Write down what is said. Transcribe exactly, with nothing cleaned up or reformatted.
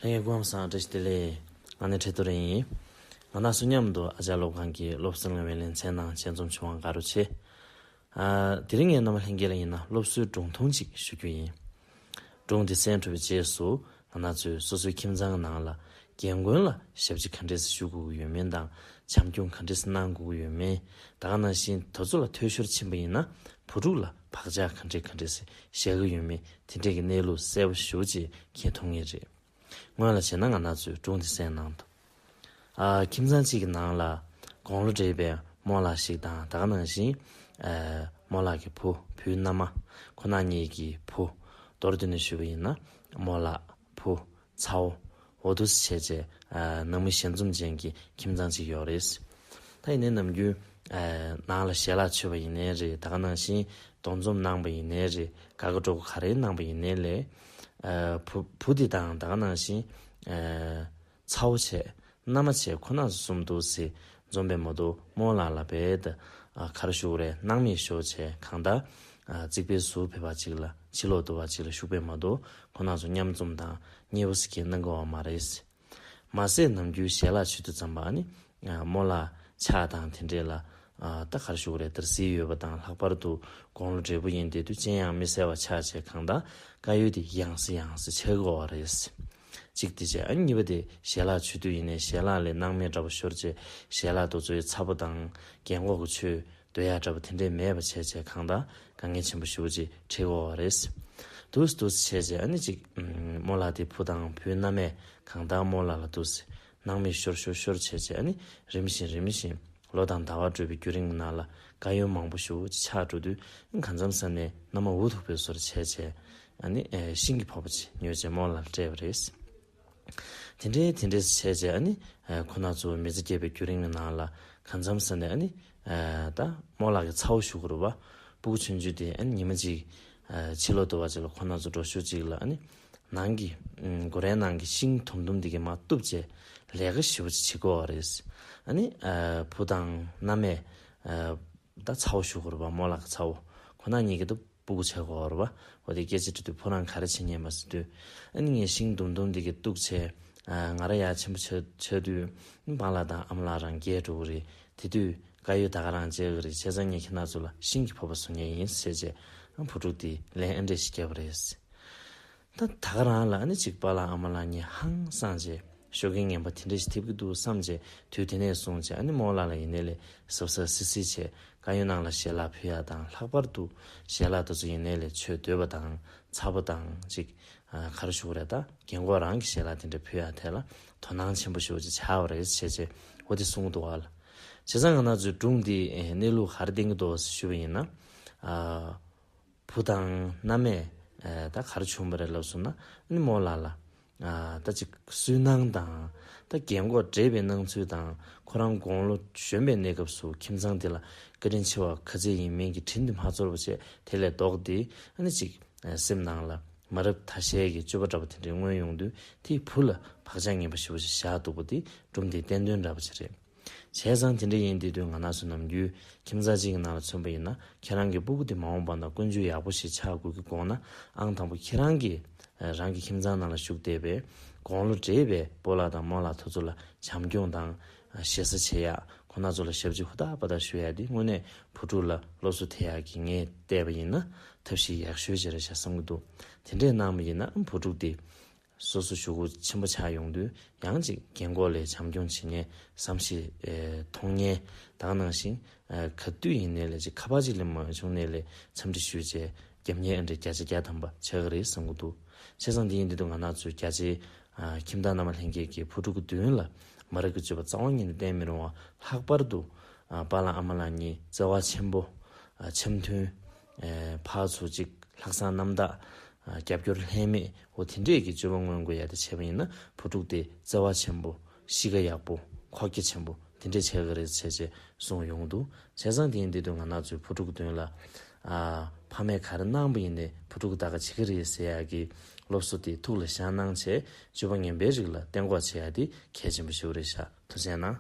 ལྷན་རྒྱས་སྐུ་ཁམས་བཟང་། བཀྲ་ཤིས་བདེ་ལེགས། ང་ནི་ཁྲི་ཐོ་རེ་ཡིན། ང་དང་སུ་མཉམ་དུ་ཨ་ཅག་སློབ་ཁང་གི་སློབ་གསར་ལ་བའི་ལེ་ཚན་ནང་ཆེད་འཛོམས་བྱུང་བ་དགའ་རབ་ཆེ། ཨ། དེ་རིང་ངའི་རྣམ་པ་ལྷན་རྒྱས་ལ་ཡིན་ན་སློབ་གསོའི་སྒྲུང་ཐུང་ཅིག་ཞུ་རྒྱུ་ཡིན། སྒྲུང་འདི་གསན་གྲུབ་པའི་རྗེས་སུ་ང་རང་ཚོས་སོ་སོའི་ཁྱིམ་ཚང་ནང་ལ་རྒན་རྒོན་ལ་ཞབས་ཕྱི་ག་འདྲས་ཞུ་དགོས་ཀྱི་ཡོད་མེད་དང་བྱམས་སྐྱོང་ག་འདྲས་གནང་དགོས་ཀྱི་ཡོད་མེད། ད་ག་ནང་བཞིན་དེ་ཚོ་ལ་འཐུས་ཤོར་ཕྱིན་པ་ཡིན་ན་བུ་ཕྲུག་ལ་བག་ཆགས་ག་འདྲས་ག་འདྲས་བཞག་གི་ཡོད་མེད། དེ་འདྲས་ཀྱི་གནས་ལུགས་གསལ་པོ་ཞེ་པོ་ཅིག་མཁྱེན་ཐུབ་ངེས་རེད། སྔོན་ལ་བྱས་ན་ང་རང་ཚོས་སྒྲུང་འདི་གསན་གནང་དང་། ཨ། ཁྱིམ་ཚང་གཅིག་གི་ནང་ལ་དགུང་ལོ་བགྲེས་པའི་རྨོ་ལགས་ཤིག་དང་། ད་ག་ནང་བཞིན། ཨ། རྨོ་ལགས་ཀྱི་བུ་བུའི་མནའ་མ། ཁོ་རང་གཉིས་ཀྱི་བུ། མདོར་བསྡུས་ནས་ཞུས་པ་ཡིན་ན་རྨོ་ལགས། བུ། ཚ་བོ། འོ་འདུག་སེ་བྱས་བྱས། ཨ། ནང་མི་ཞལ་འཛོམས་ཅན་གྱི་ཁྱིམ་ཚང་གཅིག་ཡོད་རེད། ད་ཡིན་ནའི་ནམ་རྒྱུན། ཨ། ནང་ལ་ཞལ་ལག་མཆོད་པ་ཡིན་ནའི་རེད། ད་ག་ནང་བཞིན་གདུང་འཛོམས་གནང་པ་ཡིན་ནའི་རེད། དགའ་དགའ་སྤྲོ་སྤྲོ་ག་རེ་གནང་པ་ཡིན་ནའི་ལས། ཨ། བུ་བུ་འདི་དང་ད་ག་ནང་བཞིན། ཨ། ཚ་བོ་བྱས། མནའ་མ་བྱས། ཁོ་རང་ཚོ་གསུམ་འདུག་སེ་འཛོམས་པའི་མ་གཏོགས་རྨོ་ལགས་ལ་རྦད་དེ། ཨ། ག་རེ་ཞུ་དགོས་རེད། སྣང་མེད་ཤོར་བྱས། གང་ལྟར། ཨ། རྩིག་པའི་ཟུར་ཕལ་པ་ཅིག་ལ་ཕྱི་ལོགས་ཏོག་པ་ཅིག་ལ་བཞུགས་པའི་མ་གཏོགས་ཁོ་རང་ཚོ་མཉམ་འཛོམས་དང་མཉེས་པོ་ཟེར་མཁན་གནང་གི་ཡོད་མ་རེད། མ་ཟད་ནམ་རྒྱུན་ཞལ་ལག་མཆོད་དུས་ཙམ་པ་ཨ་ནི། ཨ། རྨོ་ལགས་ཕྱག་དང་དེ་འདྲས་ལ། ཨ། ད་ག་རེ་ཞུ་དགོས་རེད། དར་སིལ་ཡོད་པ་དང་། ལྷག་པར་དུ་དགུང་ལོ་བགྲེས་པོ་ཡིན་བསྡད་དུས་སྤྱན་ཡང་མི་གསལ་བ་ཆགས་བྱས། གང་ལྟར་དཀར་ཡོལ་དེ་ཡང་སེ་ཡང་སེ་ཆགས་ཀྱི་ཡོད་རེད། གཅིག་དེ་བྱས། ཨ་ནི་གཉིས་པ་དེ་ཞལ་ལག་མཆོད་དུས་ཡིན་ནའི་ཞལ་ལག་ལས་སྣང་མེད་འདྲ་པོ་ཤོར་བྱས། ཞལ་ལག་དེ་ཚོའི་ཚ་པོ་དང་རྒན་གོག་གི་ཆོས་འདོན་ཡག་འདྲ་པོ་དེ་འདྲས་མེད་པ་བྱས་བྱས། གང་ལྟར་དཀའ་ངལ་ཆེན་པོ་ཞེ་པོ་ཅིག་འཕྲད་ཀྱི་ཡོད་རེད། འདུག་སེ་འདུག་སེ་བྱས་བྱས། ཨ་ནི་ཅིག་ཨུམ། རྨོ་ལགས་དེ་བུ་དང་བུའི་མནའ་མས་གང་ལྟར་རྨོ་ལགས་ལ་འདུག་སེ་སྣང་མེད་ཤོར་ཤོར་ཤོར་བྱས་བྱས། ཨ་ནི་རིམ་བཞིན་རིམ་བཞིན་ལོ་དང་ཟླ་བ་འགྲོ་བའི་བརྒྱུད་རིམ་ནང་ལ་དཀར་ཡོལ་མང་པོ་ཞེ་པོ་ཅིག་ཆགས་འགྲོ་དུས། གང་འཚམ་ས་ནས་མནའ་མ་འུ་ཐུག་པའི་བཟོ་འདྲ་བྱས་བྱས། ཨ་ནི། ཨེ། ཤིང་གི་ཕོར་པ་ཅིག་ཉོས་བྱས་རྨོ་ལགས་ལ་སྤྲད་པ་རེད། དེ་འདྲས་དེ་འདྲས་བྱས་བྱས། ཨ་ནི། ཨེ། ཁོ་རང་ཚོ་མི་ཚེ་སྐྱེལ་བའི་བརྒྱུད་རིམ་གྱི་ནང་ལ་གང་འཚམ་ས་ནས། ཨ་ནི། ཨེ། ད་རྨོ་ལགས་ཀྱི་ཚ་བོ་ཞུ་དགོས་རེད་པ། སྤུ་གུ་ཆུང་ཆུང་དེ། ཨ་ནི་ཉི་མ་གཅིག་ཨ། ཕྱི་ལོགས་ཏོག་པ་ཅིག་ལ་ཁོ་རང་ཚོ་འགྲོ་ཤུལ་ཅིག་ལ། ཨ་ནི་ནང་གི། ཨུམ། སྒོ་རའི་ནང་གི་ཤིང་དུམ་དུམ་དེ་གའི་མར་གཏུབ་བྱས་ལས་ཀ་ཞེ་པོ་ཅིག་བྱེད་ཀྱི་ཡོད་རེད། ཨ་ནི། ཨ། བུ་དང་མནའ་མས། ཨ། ད་ཚ་བོ་ཞུ་དགོས་རེད་པ། རྨོ་ལགས་ཀྱི་ཚ་བོ། ཁོ་རང་གཉིས་ཀྱི་ད་སྤུ་གུ་ཆགས་ཀྱི་ཡོད་རེད་པ། འོ་དེ་སྐད་ཆ་དྲིས་དུས་བུ་རང་ག་རེ་བྱེད་མཁན་པ་ཟེར་དུས། ཨ་ནི་ངས་ཤིང་དུམ་དུམ་དེ་གའི་གཏུབ་བྱས། ཨ། ང་རང་ཡར་ཆེན་པོ་ཆགས་ཆགས་དུས། པཱ་ལགས་དང་ཨ་མ་ལགས་རང་རྒས་འགྲོ་གི་རེད། དེ་དུས་དཀར་ཡོལ་ད་ག་རང་བྱེད་ཀྱི་རེད། བྱས་ཙང་ངས་ཁྱེད་རང་ཚོ་ལ་ཤིང་གི་ཕོར་པ་བཟོ་མཁན་ཡིན་ཟེར་བྱས། ཨ། བུ་ཕྲུག་དེས་ལན་ཨེ་འདྲས་ཞིག་བརྒྱབ་པ་རེད། ད་ད་ག་རང་ལ་ཨ་ནི་ཅིག་པཱ་ལགས་ཨ་མ་ལགས་གཉིས་ཧང་སངས་བྱས། ཤོག་གུ་ངན་པ་དེ་འདྲས་ཞིག་ཐེབས་ཀྱི་འདུག་བསམ་བྱས། དུས་དེ་ནས་བཟུང་བྱས། ཨ་ནི་རྨོ་ལགས་ལ་ཡིན་ནའི་ལས་གཟབ་གཟབ་སིལ་སིལ་བྱས། དཀར་ཡོལ་ནང་ལ་ཞལ་ལག་ཕུལ་ཡག་དང་། ལྷག་པར་དུ་ཞལ་ལག་དེ་ཚོ་ཡིན་ནའི་ལས་ཆོས་འདོན་པ་དང་ཚ་པོ་དང་ཅིག་ཨ། ག་རེ་ཞུ་དགོས་རེད། ད་རྒན་གོག་རང་གི་ཞལ་ལག་དེ་འདྲ་ཕུལ་ཡག་ཐད་ལ་དོ་སྣང་ཆེན་པོ་ཞེ་པོ་ཅིག་བྱས་པ་རེད་ཟེར་བྱས། འོ་དེ་གསུང་གི་འདུག་པ་ལགས། བྱས་ཙང་ང་རང་ཚོའི་སྒྲུང་འདི། ཨེ། གནས་ལུགས་ག་རེ་བསྟན་གྱི་འདུག་ཟེར་ཞུས་པ་ཡིན་ན། ཨ། བུ་དང་མནའ་མས། ཨ། ད་ག་རེ་བྱུང་བ་རེད་ལབ་སོང་ན། ཨ་ནི་རྨོ་ལགས་ལ། ཨ། ད་ཅིག་སུན་སྣང་དང་། ད་རྒན་གོག་བགྲེས་པའི་སྣང་ཚུལ་དང་། ཁོ་རང་དགུང་ལོ་གཞོན་པའི་གནས་སྐབས་སུ་ཁྱིམ་ཚང་དེ་ལ་བཀའ་དྲིན་ཆེ་བ་ག་ཚད་ཡིན་མིན་གྱི་དྲིན་དེ་མ་ཚོར་བ་བྱས། དེ་ལས་ལྡོག་སྟེ། ཨ་ནི་ཅིག་ཨ། སེམས་ནང་ལ་མ་རབས་ཐ་ཤལ་གྱི་སྤྱོད་པ་འདྲ་པོ་དེ་འདྲའི་མངོན་ཡོང་དུས། དེས་བུ་ལ་བག་ཆགས་ངན་པ་ཞེ་པོ་ཞིག་བཞག་འདུག་པ་དེ་སྒྲུང་དེའི་བསྟན་དོན་འདྲ་པོ་ཅིག་རེད། བྱས་ཙང་དེ་འདྲ་ཡིན་དུས། དུས་ང་རང་ཚོ་ནམ་རྒྱུན་ཁྱིམ་ཚང་གཅིག་གི་ནང་ལ་མཚོན་པ་ཡིན་ན། ཁྱེད་རང་གི་སྤུ་གུ་དེ་མ་འོངས་པ་ན་ཀུན་སྤྱོད་ཡག་པོ་ཞིག་ཆགས་དགོས་ཀྱི་དགོངས་ན། ཨང་དང་པོ་ཁྱེད་རང་གིས། ཨ། རང་གི་ཁྱིམ་ཚང་ནང་ལ་བཞུགས་བསྡད་པའི་དགུང་ལོ་བགྲེས་པའི་སྤོ་ལགས་དང་རྨོ་ལགས་དེ་ཚོ་ལ་བྱམས་སྐྱོང་དང་། ཨ། ཞེ་ས་བྱེད་ཡག་ཁོང་རྣམ་ཚོ་ལ་ཞབས་ཕྱི་ཧུར་ཐག་པ་ཐག་ཞུ་ཡག་དེ་དངོས་གནས་བུ་ཕྲུག་ལ་སློབ་གསོ་སྟེར་ཡག་གི་ངས་བལྟས་པ་ཡིན་ན་ཐབས་ཤེས་ཡག་ཤོས་ཅིག་རེད་ཤག་བསམ་གྱི་འདུག་དེ་འདྲས་གནང་བ་ཡིན་ན་བུ་ཕྲུག་དེ་སོ་སོ་གཞུག་གུ་ཆེན་པོ་ཆགས་ཡོང་དུས་ཡང་ཅིག་རྒན་གོག་ལ་བྱམས་སྐྱོང་བྱེད་མཁན། བསམ་ཤེས། ཨེ། མཐོང་མཁན། ད་ག་ནང་བཞིན། ཨེ། ག་དུས་ཡིན་ནའི་ལས་ཅིག་ཁ་པར་ཅིག་ལས་མ་བྱུང་ནའི་ལས་འཚམས་འདྲི་ཞུས་བྱས་རྒྱབ་གཉེར་ཨེ་འདྲས་བརྒྱ་ཆ་བརྒྱ་ཐམ་པ་ཆགས་ཀྱི་རེད་བསམ་གྱི་འདུག་བྱས་ཙང་དེ་ཡིན་དུས་ང་རང་ཚོའི་རྒྱ་ཆེའི། ཨ། ཁྱིམ་བདག་རྣམ་པ་ལྷན་རྒྱས་ཀྱིས་བུ་ཕྲུག་གི་མདུན་ལ་མ་རབས་ཀྱི་སྤྱོད་པ་རྩ་བ་ཉིད་ནས་བསྟན་མི་རུང་བ། ལྷག་པར་དུ། ཨ། པཱ་ལགས་ཨ་མ་ལགས་གཉིས་བརྩེ་བ་ཆེན་པོ། ཨ། འཆམ་མཐུན། ཨེ། ཕར་ཚུར་ཅིག་ལྷག་བསམ་རྣམ་དག་ཨ། རྒྱབ་སྐྱོར་ལྷད་མེད། འོ་དེ་འདྲས་ཀྱི་སྤྱོད་པ་མངོན་དགོས་ཡ་དེ་བྱས་པ་ཡིན་ན་བུ་ཕྲུག་དེ་བརྩེ་བ་ཆེན་པོ། གཤིས་ཀ་ཡག་པོ། ཁོག་རྒྱ་ཆེན་པོ་དེ་འདྲས་ཆགས་ཀྱི་རེད་བྱས་བྱས་གསུངས་ཡོང་གི་འདུག་བྱས་ཙང་དེ་ཡིན་དུས་ང་རང་ཚོའི་བུ་ཕྲུག་མདུན་ལ། ཨ། ཕ་མས་ག་རེ་གནང་པ་ཡིན་ནའི་བུ་ཕྲུག་ད་ག་བྱེད་ཀྱི་རེད་ཟེར་ཡ་གི་སློབ་གསོ་དེ་ཐུགས་ལ་བཞག་གནང་བྱས། སྤྱོད་པ་ངན་པའི་རིགས་ལ་གཏན་འགོག་བྱེད་ཡ་དེ་གལ་ཆེན་པོ་ཞིག་རེད་ཤག་ཐུགས་རྗེ་གནང་།